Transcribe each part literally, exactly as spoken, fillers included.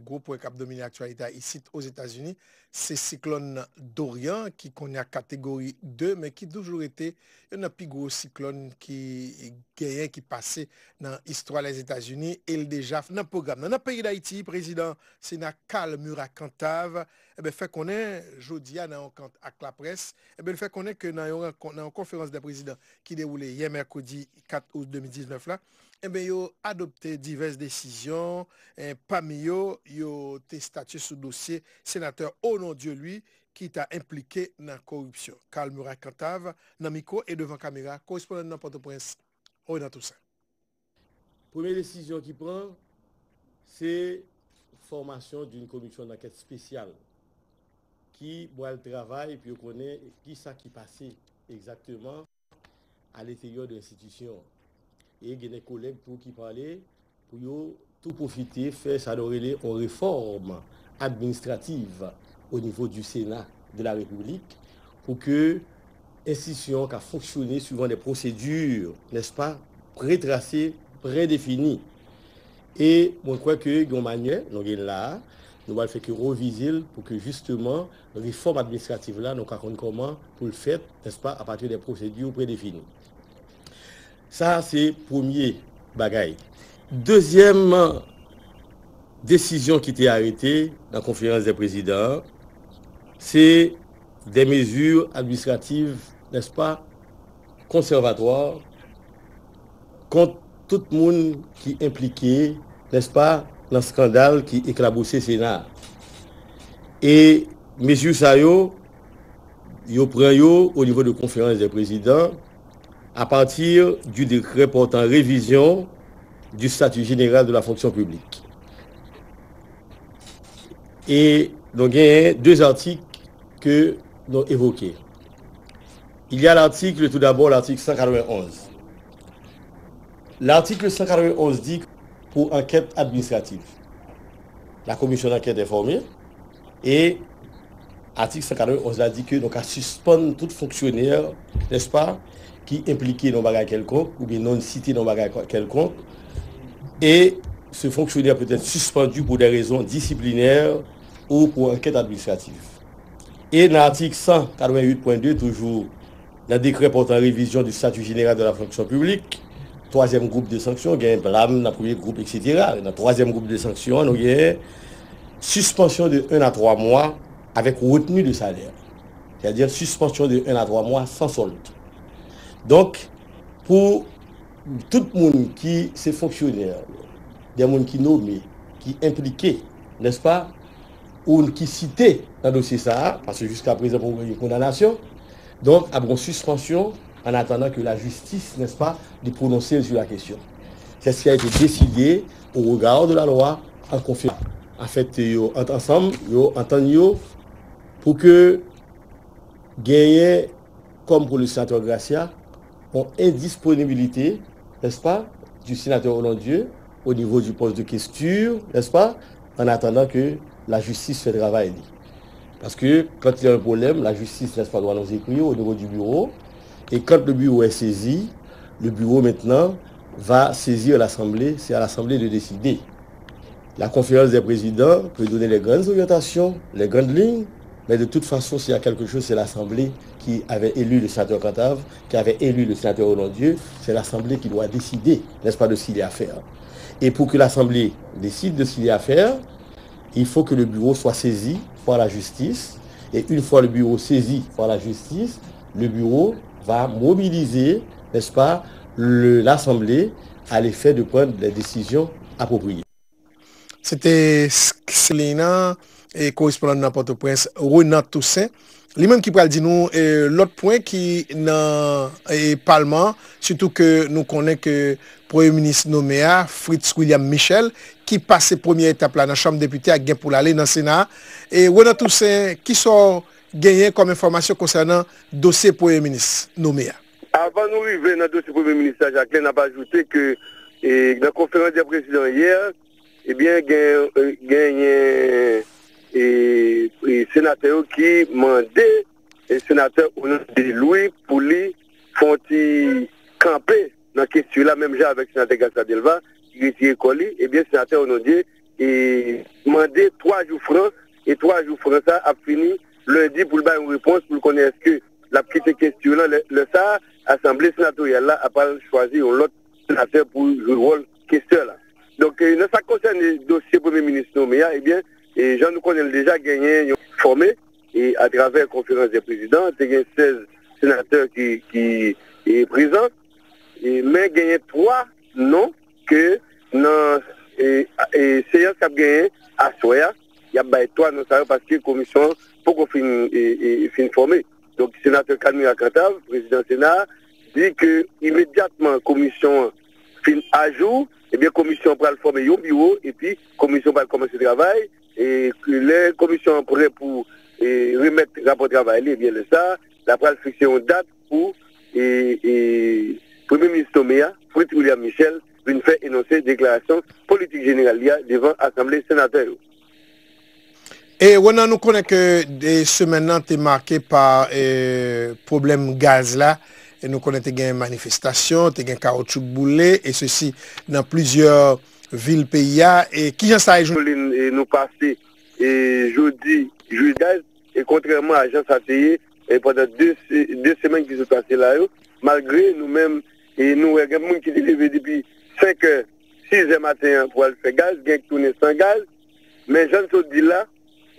Gwo pwen k ap domine aktyalite a isit Ozetazini, se siklòn Dorian ki kounye a kategori de, men ki toujou rete youn nan pi gwo siklòn ki genyen, ki pase nan istwa Lèzetazini, e l deja nan pwogram nan. Nan peyi Dayiti, prezidan Sena Carl Murat Cantave, eben, fè konnen jodi a nan yon kont ak laprès, eben, l fè konnen ke nan yon rankont, nan yon konferans de prezidan ki dewoule yè mèkredi kat out de mil diznèf la, eben, yo adopte divès desizyon, eh, pami yo, yo te statye sou dosye senatè Onondieu Louis ki ta enplike nan koripsyon. Carl Murat Cantave, nan mikwo e devan kamera korespondan nan Pòtoprens, Renan Toussaint. Premye desizyon ki pran, se fòmasyon d'une commission d'enquête spéciale ki pral travay pou yo konnen ki sa ki pase egzakteman a lenteryè de enstitisyon an. E gen de kolèg tou ki pale pou yo tou pwofite fè sa nou rele yon refòm administrativ o nivo du Sena de la Repiblik pou ke enstitisyon an ka fonksyone suivan de pwosedi, nèspa, pretrase, predefini. E mwen kwè ke gen yon manyè nou gen la a, nou pral fè ke revize l pou ke jisteman refòm administrativ la nou ka konn kòman pou l fèt, nèspa, apati de pwosedi predefini. Sa a se premye bagay. Dezyèm desizyon ki te arete nan konferans de prezidan an, se de mezi administrativ, nèspa, konsèvatwa kont tout moun ki enplike, nèspa, nan eskandal ki eklabousen Sena a. E mezi sa yo, yo pran yo o nivo de konferans de prezidan apati du décret portant révision du statut général de la fonction publique. E nou genyen de atik ke nou evoke. Il y a l'article, tout d'abord, l'article cent quatre-vingt-onze. L'article cent quatre-vingt-onze dit pour enquête administrative, la commission d'enquête est formée et atik san katreven onz la di ke nou ka sispann tout fonksyonè, nèspa, ki enplike nan bagay kèlkonk oubyen non site nan bagay kèlkonk, et ce fonctionnaire peut être suspendu pour des raisons disciplinaires ou pour enquête administrative. E nan atik san katreven uit pwen de toujou, nan décret portant révision du statut général de la fonction publique, twazyèm gwoup de sanksyon, gen blam nan premye gwoup, et cetera. Nan twazyèm gwoup de sanksyon an, nou gen suspension de un à trois mois avec retenue de salaire. C'est-à-dire suspension de un à trois mois sans solde. Donk, pou tout moun ki se fonksyonè, de moun ki nome, ki enplike, nèspa, ou ki site nan dosye sa a, paske jiska prezan poko gen kondanasyon, donk ap gen sispansyon an atandan ke lajistis, nèspa, li pwononse l sou la kesyon. C'est ce qui a été décidé au regard de la loi en conférence. Anfèt, yo ant ansanm, yo antann yo pou ke genyen, kòm pou le senatè Gracia, yon endisponibilite, nèspa, du senatè Onondieu o nivo du poste de questure, nèspa, an atandan ke lajistis fè travay li. Paske quand il y a un problème, la justice, n'est-ce pas, doit nous écrire au niveau du bureau. Et quand le bureau est saisi, le bureau maintenant va saisir l'Assemblée. C'est à l'Assemblée de décider. La conférence des présidents peut donner les grandes orientations, les grandes lignes, mais de toute façon, s'il y a quelque chose, c'est l'Assemblée qui avait élu le sénateur Cantave, qui avait élu le sénateur Onondieu, c'est l'Assemblée qui doit décider, n'est-ce pas, de ce qu'il y a à faire. Et pour que l'Assemblée décide de ce qu'il y a à faire, il faut que le bureau soit saisi par la justice. Et une fois le bureau saisi par la justice, le bureau va mobiliser, n'est-ce pas, l'Assemblée à l'effet de prendre les décisions appropriées. Se te Selina, e korespondan nan Pòtoprens, Renan Toussaint. Li menm ki pral di nou e, lòt pwen ki nan e, palman, sitou ke nou konnen ke premye minis nome a, Fritz William Michel, ki pase premye etap la nan Chanm Depite a, gen pou l ale nan Sena a. E Renan Toussaint, kisa w genyen kòm enfòmasyon konsènan dosye premye minis nome a? Avan nou rive nan dosye premye minis la, Jacquelin, n ap ajoute ke e, nan konferans de prezidan yè, ebyen, gen, genyen e, e, senatè yo ki mande e, senatè Onondieu Louis pou li fè yon ti kanpe nan kesyon la, menm jan avèk senatè Gracia Delva ki retire kò li, ebyen, senatè Onondieu e mande twa jou fran, e twa jou fran sa ap fini lendi pou l bay yon repons, pou l konnen èske l ap kite kestyon lan. Lè, lè sa a, Asanble Senatoryal la ap al chwazi yon lòt senatè pou jwe wòl kestyon la. Donk, e, nan sa k konsène dosye Premye Minis nonmen an, ebyen, e, jan nou konnen l deja, genyen yon fòme, e, atravè konferans dè prezidan, te gen sèz senatè ki, ki, e, prezan, e, men genyen twa non ke nan, e, e, seyans k ap genyen aswè a, y ap bay twa non sa yo paske komisyon an poko fin, e, e, fin fòme. Donk, senatè Calmira Cantave, prezidan Sena a, di ke imedyatman komisyon an fin ajou, ebyen, komisyon an pral fòme yon biwo, epi komisyon pral kòmanse travay, e lè komisyon an prè pou, e, remèt rapò travay li, ebyen, lè sa a, l ap pral fikse yon dat pou, e, e, Premye Minis nonmen an, Fritz William Michel, vin fè enonse deklarasyon politik jeneral li a devan Asanble Senatè yo. E, Ronan, nou konnen ke, e, semèn nan te make pa, e, pwoblèm gaz la. E nou konnen te gen manifestasyon, te gen kawoutchou k boule, e sesi nan plizyè vil peyi a. E kijan sa ye jwenn? Kolin, e, nou pase, e, jodi, jwi gaz, e kontrèman a jan sa te ye, e pandan de se-, de semèn ki sot pase la yo, malgre nou menm, e nou wè gen moun ki te leve depi senk è, sis è maten an pou al fè gaz, gen ki tounen san gaz, men jan n sot di la,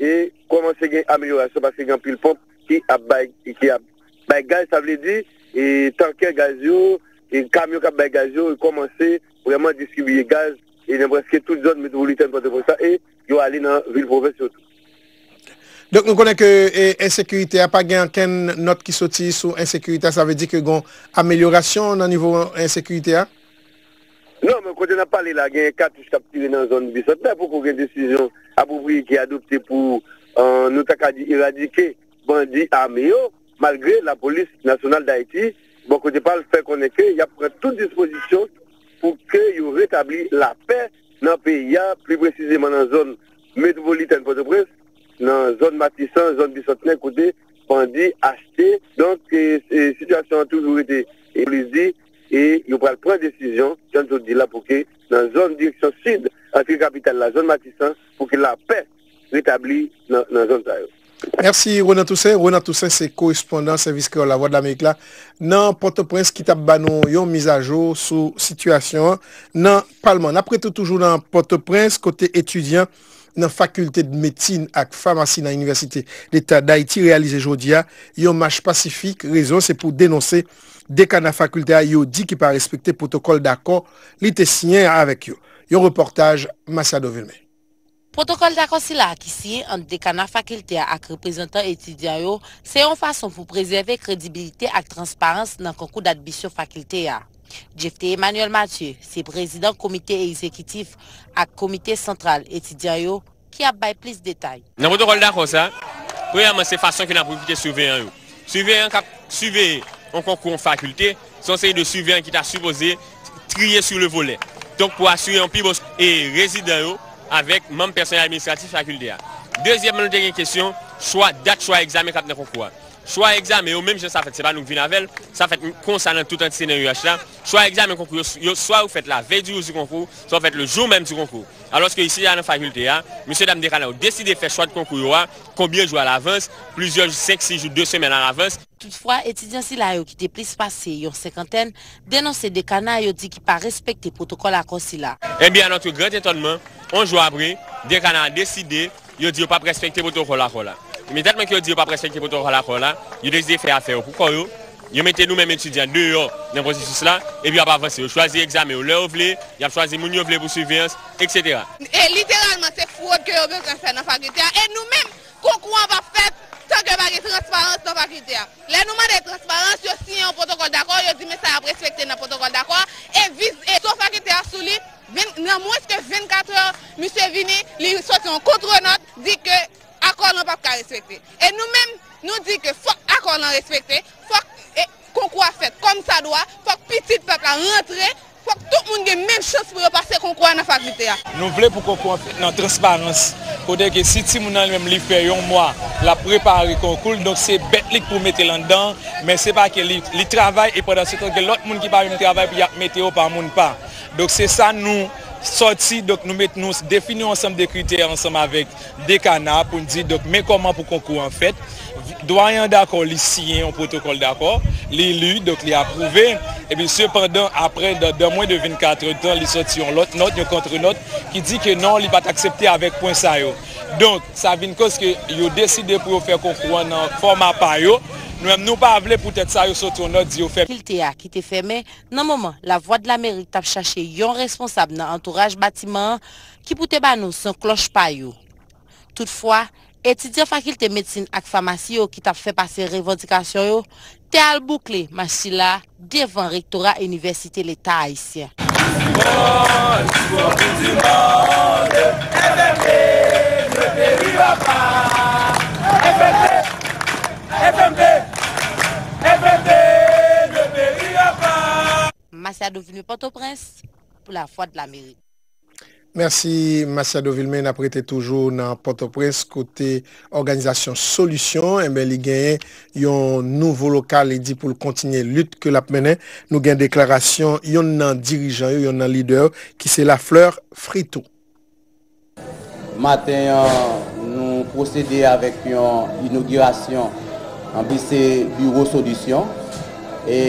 e kòmanse gen amelyorasyon paske gen anpil ponp ki ap bay, ki ap bay gaz, sa vle di, e tankè gaz yo, e kamyon k ap bay gaz yo, e kòmanse vrèman distribiye gaz, e nan prèske tout zòn metwopolitèn Pòtoprens la, e yo ale nan vil pwovens yo tou. Donk, nou konnen ke, e, ensekirite a, pa gen okenn nòt ki soti sou ensekirite a, sa vle di ke gen amelyorasyon nan nivo ensekirite a? Non, men kote n ap pale la, gen katouch k ap tire nan zòn Bisantnè, poko gen desizyon apwopriye ki adopte pou, e, nou ta ka di, eradike bandi ame yo, malgre Lapolis Nasyonal Dayiti, bò kote pa l, fè konnen ke y ap pran tout dispozisyon pou ke yo retabli lapè nan peyi a, pli presizeman nan zòn metwopolitèn Pòtoprens, nan zòn Matisan, zòn Bisantnè, kote bandi achte. Donk, e, e, sitiyasyon an toujou rete, e, polis di, e yo pral pran desizyon, jan n sot di la, pou ke nan zòn direksyon sid, antre kapital la, zòn Matisan, pou ke lapè retabli nan, nan zòn sa yo. Mèsi, Ronan Toussaint. Ronan Toussaint se korespondan Sèvis Kreyòl Lavwadlamerik la nan Pòtoprens ki t ap ba nou yon mizajou sou sitiyasyon an nan Palman. N ap rete toujou nan Pòtoprens, kote etidyan nan Fakilte de Medsin ak Famasi nan Inivèsite Leta Dayiti reyalize jodi a yon mach pasifik. Rezon se pou denonse dekana fakilte a, yo di, ki pa respekte pwotokòl dakò li te siyen avèk yo. Yon repòtaj Masiado Vilmé. Pwotokòl dakò sila a ki siyen ant dekana fakilte a ak reprezantan etidyan yo, se yon fason pou prezève kredibilite ak transparans nan konkou dadmisyon fakilte a. Jephté Emmanuel Mathieu se prezidan komite egzekitif ak komite santral etidyan yo ki ap bay plis detay. Nan pwotokòl dakò sa, premyèman, se fason ke n ap rekrite siveyan yo. Siveyan k ap siveye yon konkou yon fakilte, se yon seri de siveyan ki ta sipoze triye sou le volè. Donk, pou asire yon pi bon, e, rezidan yo avèk manm pèsonèl administratif fakilte a. Dezyèmman, nou te gen kesyon chwa, dat chwa egzamen k ap nan konkou a. Chwa egzamen yo, menm jan sa fèt, se pa nou k vin avè l, sa fèt konsa nan tout antise nan U H la. Chwa egzamen konkou yo, yo, swa yo fèt lavèy di jou di konkou, swa yo fèt le jou menm di konkou. Alòske isi a nan fakilte a, mesye dam dekana yo deside fè chwa de konkou yo a, konbyen jou alavans, plizyè jou, senk, sis jou, de semèn alavans. Toutfwa, etidyan sila yo ki te plis pase yon senkantèn, denonse dekana yo di ki pa respekte pwotokòl akò sila. Ebyen, à notre grand étonnement, yon jou apre, dekana a deside, yo di yo p ap respekte pwotokòl akò la. Imedyatman ke yo di yo p ap respekte pwotokòl akò la, yo deside fè afè yo pou kò yo. Yo mete nou menm etidyan deyò nan pwosesis la, epi y ap avanse. Yo chwazi egzamen yo lè yo vle, y ap chwazi moun yo vle pou siveyans, etsetera. E literalman, se fwod ke yo bezwen fè nan fakilte a. E nou menm, konkou an p ap fèt tan ke pa gen transparans nan fakilte a. Lè nou mande transparans, yo siyen yon pwotokòl dakò, yo di men sa y ap respekte nan pwotokòl dakò a, e viz, e so fakilte a sou li, ven-, nan mwens ke vennkat è, misye vini, li soti yon kontrenòt, di ke akò lan p ap ka respekte. E nou menm, nou di ke fòk akò lan respekte, fòk, e, konkou a fèt kòm sa dwa, fòk pitit pèp la rantre, fòk tout moun gen menm chans pou yo pase konkou a nan fakilte a. Nou vle pou konkou an fèt nan transparans, kote ke si timoun nan li menm li fè yon mwa, l ap prepare konkou l, donk se bèt li k pou mete l anndan, men se pa ke li, li travay e pandan se tan gen lòt moun ki pa menm travay pou y ap mete yo pa moun pa. Donk se sa nou Sòti, donk, nou met, nou defini yon ansanm de kritè ansanm avèk dekana pou n di, donk, men kòman pou konkou an fèt. Dwayen an dakò, li siyen yon pwotokòl dakò, li li, donk, li apwouve. Epi sepandan, apre, dan, dan mwen de vennkat èdtan, li sòti yon lòt nòt, yon kontrenòt, ki di ke non, li pa t aksepte avèk pwen sa yo. Donk, sa vin koz ke yo deside pou yo fè konkou an nan fòma pa yo. Nou menm, nou pa vle poutèt sa, yo sòti yon nòt, di yo fè. Fakilte a ki te fèmen nan moman Lavwadlamerik t ap chache yon responsab nan antouraj batiman an ki pou te ba nou son klòch pa yo. Toutfwa, etidyan fakilte medsin ak famasi yo ki t ap fè pase revandikasyon yo te al boukle mach sila devan Rektora Inivèsite Leta Ayisyen. Masyado Vilmé Pòtoprens pou Lavwadlamerik. Mèsi, Masiado Vilmen. N ap rete toujou nan Pòtoprens, kote òganizasyon Solisyon, enben, li genyen yon nouvo lokal. Li di pou l kontinye lit ke l ap mennen. Nou gen deklarasyon yonn nan dirijan yo, yonn nan lidè yo, ki se Lafleur Frito. Maten an, nou pwosede avèk yon inogirasyon anpi se biwo Solisyon, e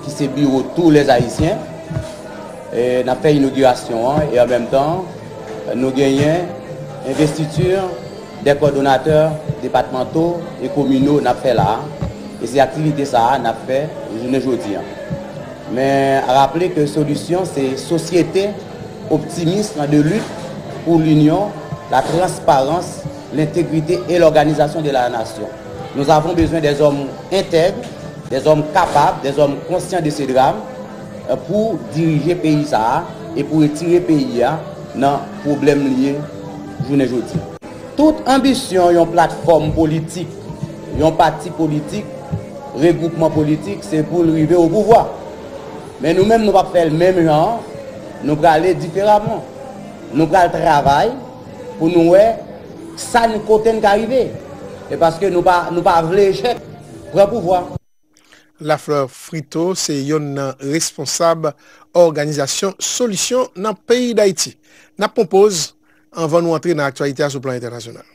ki se biwo tous les Haïtiens. E n ap fè inogirasyon an, e an menm tan, nou genyen envestiti dè kòdonatè depatmanto e kominal n ap fè la a. E se aktivite sa a n ap fè jounen jodi an. Men raple ke Solisyon se Société Optimiste de Lutte pour l'Union, la Transparence, l'Intégrité et l'Organisation de la Nation. Nous avons besoin des hommes intègres, des hommes capables, des hommes conscients de ce drame, euh, pou dirije peyi sa a e pou retire peyi a nan pwoblèm li ye jounen jodi. Tout anbisyon yon platfòm politik, yon pati politik, regwoupman politik, se pou l rive o pouvwa. Men nou menm, nou p ap fè l menm jan an, nou prale diferaman. Nou pral travay pou nou wè sa n, kote n ka rive. E paske nou pa, nou pa vle echèk, pran pouvwa. Lafleur Frito se yonn nan responsab òganizasyon Solisyon nan peyi Dayiti. N ap pran poz anvan nou antre nan aktyalite a sou plan entènasyonal.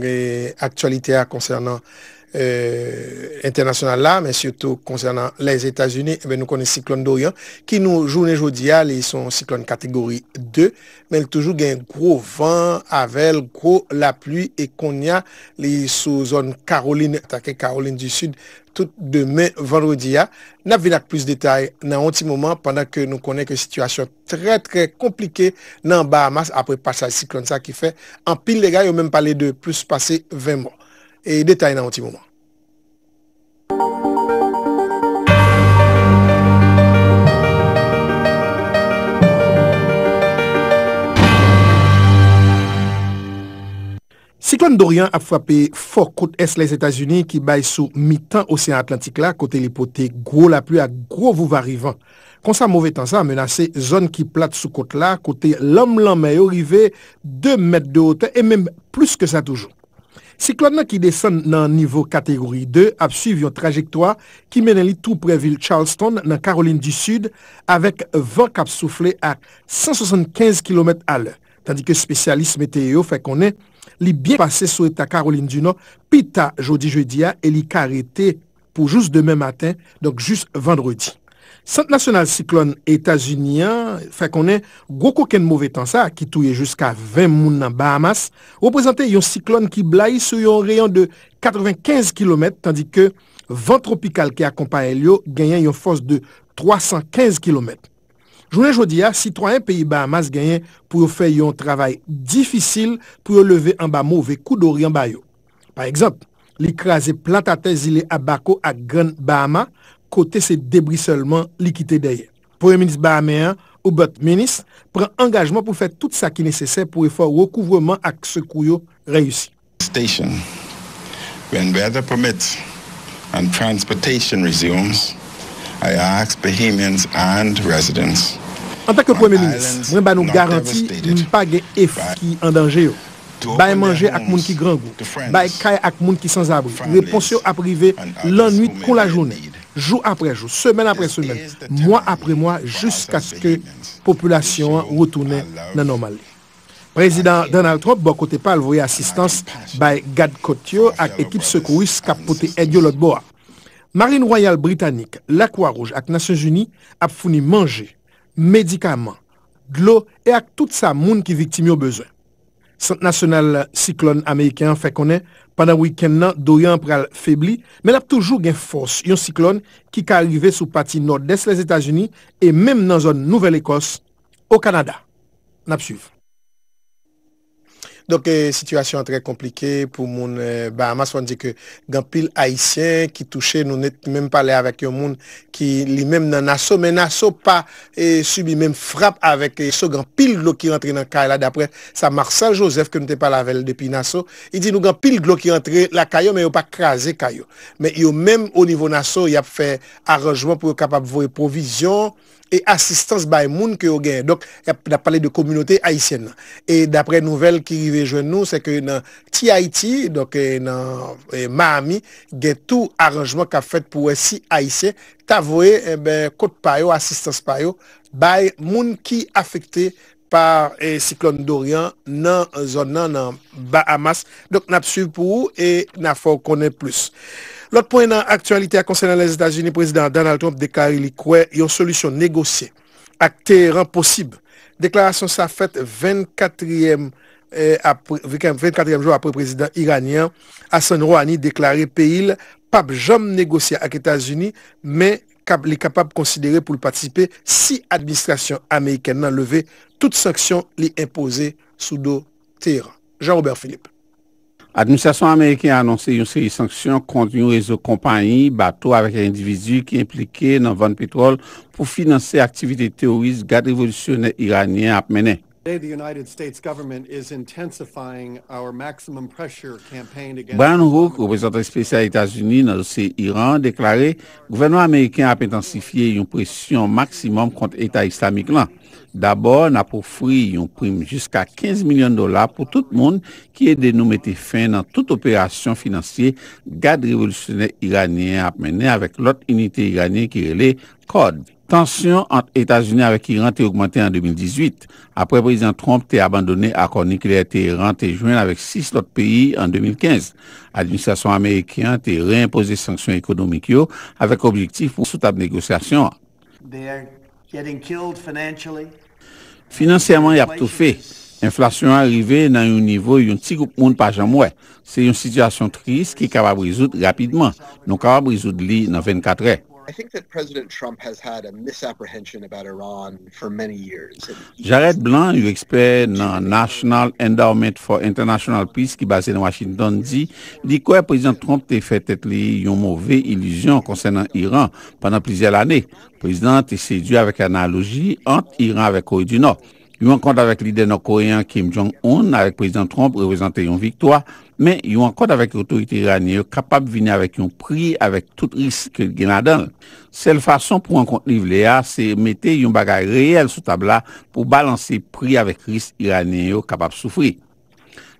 Gen aktyalite a konsènan, euh, entènasyonal la, men sitou konsènan Lèzetazini, enben, nou konnen siklòn Dorian, ki nou jounen jodi a, li se yon siklòn kategori de, men li toujou gen gwo van avè l, gwo lapli, e kounye a, li sou zòn Kawolin, atake Kawolin di Sid, tout demen vandredi a. N ap vin ak plis detay nan yon ti moman, pandan ke nou konnen ke sitiyasyon trè, trè konplike nan Bahamas apre pasaj siklòn sa ki fè anpil dega, yo menm pale de plis pase ven mò. E detay nan yon ti moman. Siklòn Dorian ap frape fò kot ès Lèzetazini ki bay sou mitan Oseyan Atlantik la, kote li pote gwo lapli ak gwo vouvari van. Konsa, move tan sa a menase zòn ki plat sou kot la, kote lanm lanmè yo rive de mèt de wotè e menm plis ke sa toujou. Siklòn nan ki desann nan nivo kategori de ap swiv yon trajektwa ki mennen li tou prè vil Charleston nan Kawolin di Sid, avèk van k ap soufle ak san swasannkenz kilomèt alè, tandike espesyalis meteyo fè konnen li byen pase sou eta Kawolin di Nò pita jodi jedi a e li ka rete pou jous demen maten, donk jis vandredi. Sant Nasyonal Siklòn Etazini an fè konnen gwo kokenn move tan sa a, ki touye jiska ven moun nan Bahamas, reprezante yon siklòn ki blayi sou yon reyon de katrevenkenz kilomèt, tandike van twopikal ki akonpaye l yo genyen yon fòs de twasankenz kilomèt. Jounen jodi a, sitwayen peyi Bahamas genyen pou yo fè yon travay difisil pou yo leve anba move kou Dorian ba yo. Pa egzanp, li kraze plat atè zile Abaco ak Grann Bahama, kote se debri sèlman li kite dèyè. Premye minis bahamen an, Hubert Minnis, pran angajman pou fè tout sa ki nesesè pou efò rekouvreman ak sekou yo reyisi. Station, when weather permits, and transportation resumes, I ask Bahamians and residents Antanke Premye Minis, mwen ba nou garanti m pa gen F ki an danje yo. Bay manje ak moun ki grangou. Bay kay ak moun ki sanzabri. Repons yo ap rive lannwit kon lajounen, jou apre jou, semèn apre semèn, mwa apre mwa, jiskaske popilasyon an retounen nan nòmal li. Prezidan Donald Trump, bò kote pa l, voye asistans bay gad kot yo ak ekip sekouris k ap pote èd yo lòt bò a. Marin Wayal Britanik, Lakwa Wouj ak Nasyonzini ap founi manje, medikaman, dlo e ak tout sa moun ki viktim yo bezwen. Sant Nasyonal Siklòn Ameriken an fè konnen pandan wikenn nan Dorian pral febli, men l ap toujou gen fòs yon siklòn ki ka rive sou pati nòdès Lèzetazini e menm nan zòn Nouvèl Ekòs, o Kanada. N ap swiv. Donk, sitiyasyon an trè konplike pou moun Bahamas. Fò n di ke gen anpil Ayisyen ki touche. Nou nèt menm pale avèk yon moun ki li menm nan Naso, men Naso pa sibi menm frap avèk Naso. Gen anpil dlo ki rantre nan kay la, daprè sa Marcel Joseph, ke nou te pale avè l depi Naso. Li di nou gen anpil dlo ki rantre lakay yo, men yo pa kraze kay yo. Men yo menm, o nivo Naso, y ap fè aranjman pou yo kapab voye pwovizyon e asistans bay moun ke yo genyen. Donk, y ap, n ap pale de kominote ayisyèn nan. E daprè nouvèl ki rive jwenn nou, se ke nan Ti Ayiti, donk, nan Miami, gen tou aranjman k ap fèt pou wè si Ayisyen ta voye, enben, kot pa yo, asistans pa yo, bay moun ki afekte pa siklòn Dorian nan zòn nan, nan Bahamas. Donk, n ap swiv pou ou e n a fè w konnen plis. Lòt pwen nan aktyalite a konsènan Lèzetazini, Prezidan Donald Trump deklare li kwè yon solisyon negosye ak Teheran posib. Deklarasyon sa fèt vennkatriyèm, apre, vennkatriyèm jou apre prezidan iranyen an, Hassan Rouhani, deklare peyi l p ap janm negosye ak Etazini, men k ap, li kapab konsidere pou l patisipe si administrasyon amerikèn nan leve tout sanksyon li enpoze sou do Teheran. Jean Robert Philippe. Administrasyon ameriken an anonse yon seri sanksyon kont yon rezo konpayi, bato avèk endividi ki enplike nan vann petwòl pou finanse aktivite teworis gad revolisyonè iranyen an ap mennen. Brian Hook, reprezantan espesyal Etazini nan dosye Iran, deklare gouvènman ameriken an ap entansifye yon presyon maksimòm kont Eta Islamik lan. Dabò, n ap ofri yon prim jiska kenz milyon dola pou tout moun ki ede nou mete fen nan tout operasyon finansye gad revolisyonè iranyen an ap mennen avèk lòt inite iranyen ki rele CORD. Tansyon ant Etazini avèk Iran te ogmante an de mil dizuit, apre Prezidan Trump te abandone akò nikleyè Teheran te jwenn avèk sis lòt peyi an de mil kenz. Administrasyon ameriken an te reenpoze sanksyon ekonomik yo avèk objektif pou sou tab negosyasyon an. Finansyèman, y ap toufe. Enflasyon an rive nan yon nivo yon ti gwoup moun pa janm wè. Se yon sitiyasyon tris ki kapab rezoud rapidman. Nou kapab rezoud li nan vennkatrè. Jared Blanc, yon ekspè nan National Endowment for International Peace ki baze nan Washington, di li kwè Prezidan Trump te fè tèt li yon move ilizyon konsènan Iran pandan plizyè lane. Prezidan an te sedui avèk analoji ant Iran avèk Kore di Nò. Yon rankont avèk lidè nò-koreyen an Kim Jong-un avèk Prezidan Trump reprezante yon viktwa, men yon rankont avèk otorite iranyen yo kapab vini avèk yon pri avèk tout risk ke l gen ladan l. Sèl fason pou rankont li vle a, se mete yon bagay reyèl sou tab la pou balanse pri avèk risk iranyen yo kapab soufri.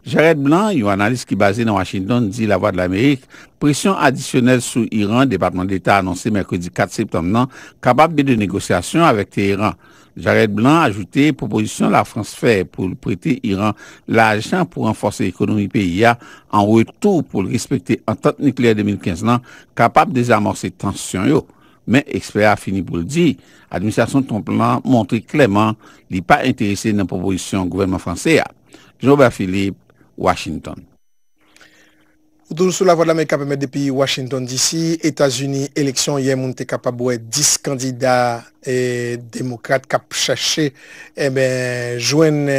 Jared Blanc, yon analis ki baze nan Washington, di Lavwadlamerik presyon adisyonèl sou Iran, Depatman Deta anonse mèkredi kat septanm nan, kapab ede negosyasyon avèk Teheran. Jared Blanc ajoute pwopozisyon Lafrans fè pou l prete Iran lajan pou ranfòse ekonomi peyi a an retou pou l respekte antant nikleyè de mil kenz lan kapab dezamòse tansyon yo. Men ekspè a fini pou l di administrasyon Trump lan montre klèman li pa enterese nan pwopozisyon gouvènman franse a. Jean Robert Philippe, Washington. Ou toujou sou Lavwadlamerik k ap emèt depi Washington D C. Etazini, eleksyon yè, moun te kapab wè dis kandida demokrat k ap chache, enben, jwenn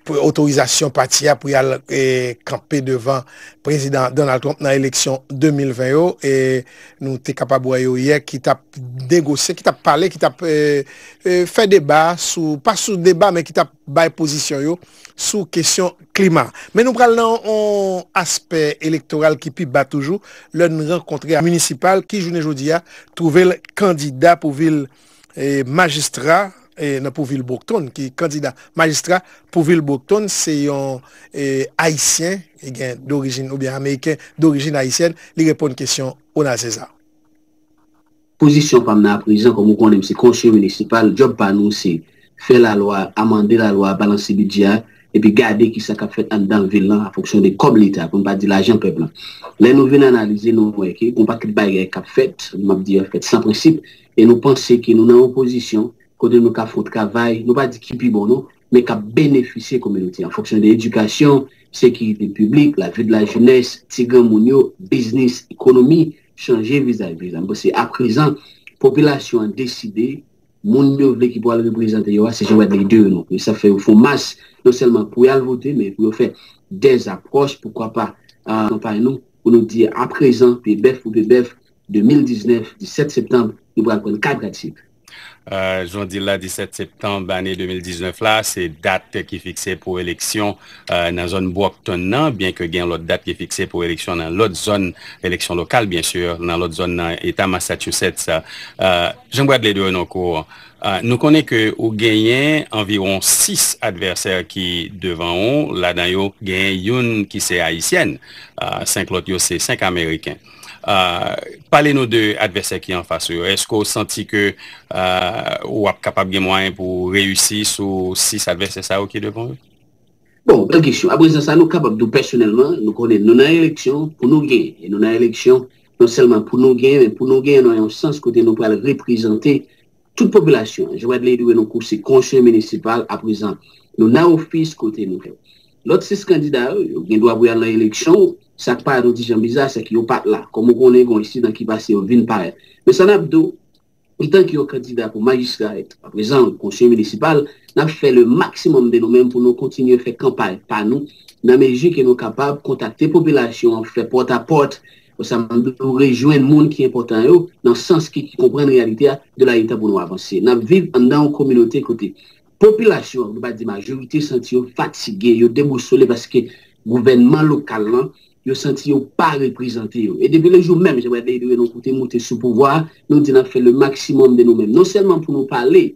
pou otorizasyon pati a pou y al, e, kanpe devan Prezidan Donald Trump nan eleksyon de mil ven yo. E nou te kapab wè yo yè ki t ap negosye, ki t ap pale, ki t ap, e, e, fè deba sou, pa sou deba, men ki t ap bay pozisyon yo sou kesyon klima. Men nou pral nan yon aspè elektoral ki pi ba toujou, lè n rankontre a minisipal ki jounen jodi a twouve l kandida pou vil, e, majistra, e, nan pou vil Brockton, ki kandida majistra pou vil Brockton, se yon, e, Ayisyen, li gen dorijin, oubyen Ameriken dorijin ayisyèn, li reponn kesyon Ronald César. Pozisyon pa m nan aprezan, kòm ou konnen m se konseye minisipal, djòb pa nou se fè lalwa, amande lalwa, balanse bidjè a, epi gade kisa k ap fèt anndan vil lan an fonksyon de kòb leta, pou n pa di lajan pèp lan. Lè nou vin analize, nou wè ke gon pakèt bagay k ap fèt, m ap di yo fèt san prensip, e nou panse ke nou nan yon pozisyon kote nou ka fè yon travay, nou pa di ki pi bon non, men k ap benefisye kominote an fonksyon de edikasyon, sekirite piblik, lavi de lajenès, ti granmoun yo, biznis, ekonomi, chanje vizaj. Vizaj. M panse aprezan, popilasyon an deside, moun yo vle ki pral reprezante yo a, se Jean Bradley Derineau. E sa fè yo fè yon mas, non sèlman pou y al vote, men pou yo fè dè apwòch, poukwa pa, kanpay nou, pou nou di aprezan, pye bèf pou pye bèf, de mil diznèf, disèt septanm, nou pral pran kat pratik. Jan w di l la, disèt septanm ane de mil diznèf la, se dat ki fikse pou eleksyon nan zòn Brockton nan, byenke gen lòt dat ki fikse pou eleksyon nan lòt zòn, eleksyon lokal, byen si, nan lòt zòn nan eta Massachusetts. Jean Bradley Derineau, nou konnen ke ou genyen anviwon sis advèsè ki devan ou, ladan yo genyen youn ki se ayisyèn, senk lòt yo se senk ameriken. Pale nou de advèsè ki anfas ou yo. Èske w santi ke w ap kapab gen mwayen pou w reyisi sou sis advèsè sa yo ki devan ou yo? Bon, bèl kesyon. Aprezan sa, nou kapab di w pèsonèlman, nou konnen nou nan eleksyon pou nou genyen. E nou nan eleksyon non sèlman pou nou genyen, men pou nou genyen nan yon sans kote nou pral reprezante tout popilasyon an. Jean Bradley Derineau se konseye minisipal, aprezan nou nan ofis kote nou fè. Lòt sis kandida yo, yo gen dwa pou y al nan eleksyon, sa k parèt yon ti jan biza, se ke yo pa t la. Kòm ou konnen, gen yon ensidan ki pase, yo vin parèt. Men sa n ap di w, antanke yon kandida pou majistra, aprezan konseye minisipal, n ap fè le maksimòm de nou menm pou nou kontinye fè kanpay pa nou, nan mezi ke nou kapab kontakte popilasyon an, fè pòt a pòt, konsa menm nou rejwenn moun ki enpòtan yo, nan sans ki, ki konprann reyalite a, de la leta pou nou avanse. N ap viv anndan yon kominote kote popilasyon an, nou pa di majorite, santi yo fatige, yo debousole paske gouvènman lokal lan, yo santi yo pa reprezante yo. E depi le jou menm, Jean Bradley Derineau te moute sou pouvwa a, nou di n ap fè le maksimòm de nou menm. Non sèlman pou nou pale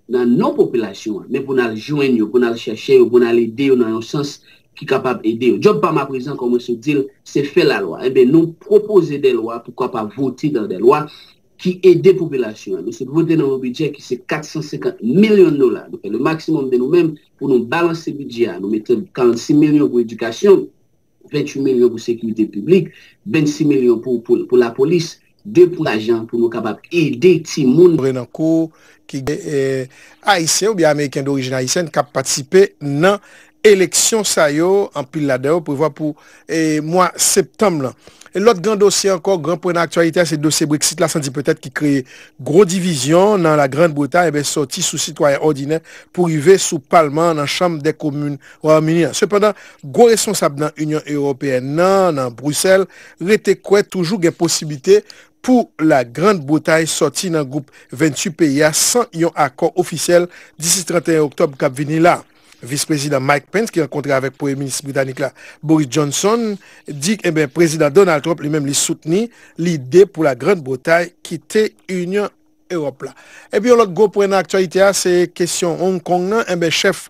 nan non popilasyon an, men pou n al jwenn yo, pou n al chèche yo, pou n al ede yo nan yon sans ki kapab ede yo. Djòb pa m aprezan, kòm mwen sot di l, se fè lalwa. Enben, nou pwopoze de lwa, poukwa pa vote dan de lwa ki ede popilasyon an. Nou sot vote nan yon bidjè ki se kat san senkant milyon dola. Nou fè le maksimòm de nou menm pou nou balanse bidjè a. Nou mete karannsis milyon pou edikasyon, venntuit milyon pou sekirite piblik, vennsis milyon pou, pou, pou lapolis, de pou lajan pou nou kapab ede timoun. Renancourt, ki gen, eh, Ayisyen oubyen Ameriken dorijin ayisyèn k ap patisipe nan eleksyon sa yo, anpil ladan yo prevwa pou, eh, mwa septanm lan. E lòt gran dosye ankò, gran pwen nan aktyalite a, se dosye Brexit la, san di petèt, ki kreye gwo divizyon nan Lagrann Bretay, enben, sòti sou sitwayen òdinè pou rive sou palman an nan Chanm dè Komin Wayòm Ini an. Sepandan, gwo responsab nan Inyon Ewopeyèn nan, nan Brisèl, rete kwè toujou gen posiblite pou Lagrann Bretay sòti nan gwoup venntuit peyi a san yon akò ofisyèl disi trannteyen oktòb k ap vini la. Vis Prezidan Mike Pence, ki rankontre avèk Premye Minis britanik la, Boris Johnson, di, enben, Prezidan Donald Trump, li menm, li soutni lide pou Lagrann Bretay kite Inyon Ewòp la. Epi yon lòt gwo pwen nan aktyalite a, se kesyon Hong Kong nan. Enben, chèf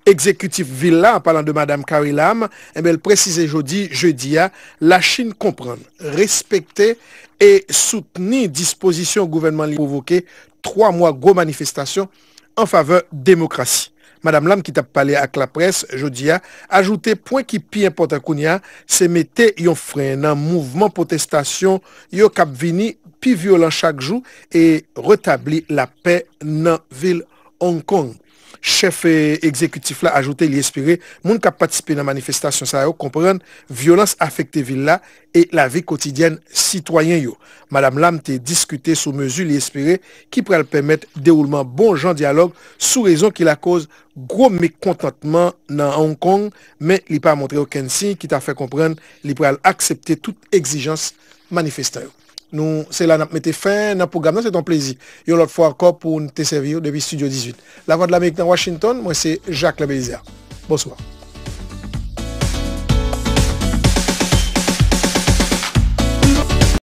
egzekitif vil la, an palan de Madam Carrie Lam, enben, l presize jodi, jedi a, Lachin konprann, respekte e soutni dispozisyon gouvènman li pwovoke twa mwa gwo manifestasyon an favè demokrasi. Madam Lam, ki t ap pale ak laprès jodi a, ajoute pwen ki pi enpòtan kounye a, se mete yon fren nan mouvman pwotestasyon yo k ap vini pi vyolan chak jou e retabli lapè nan vil Hong Kong. Chèf egzekitif la ajoute li espere moun k ap patisipe nan manifestasyon sa yo konprann vyolans afekte vil la e lavi kotidyèn sitwayen yo. Madam Lam te diskite sou mezi li espere ki pral pèmèt dewoulman bon jan dyalòg sou rezon ki lakoz gwo mekontantman nan Hong Kong, men li pa montre okenn siy ki ta fè konprann li pral aksepte tout egzijans manifestan yo. Nou, se la n ap mete fen nan pwogram nan. Se te yon plezi yon lòt fwa ankò pou n te sèvi w depi Estidyo dizuit Lavwadlamerik nan Washington. Mwen se Jacques Lebelizaire. Bonswa.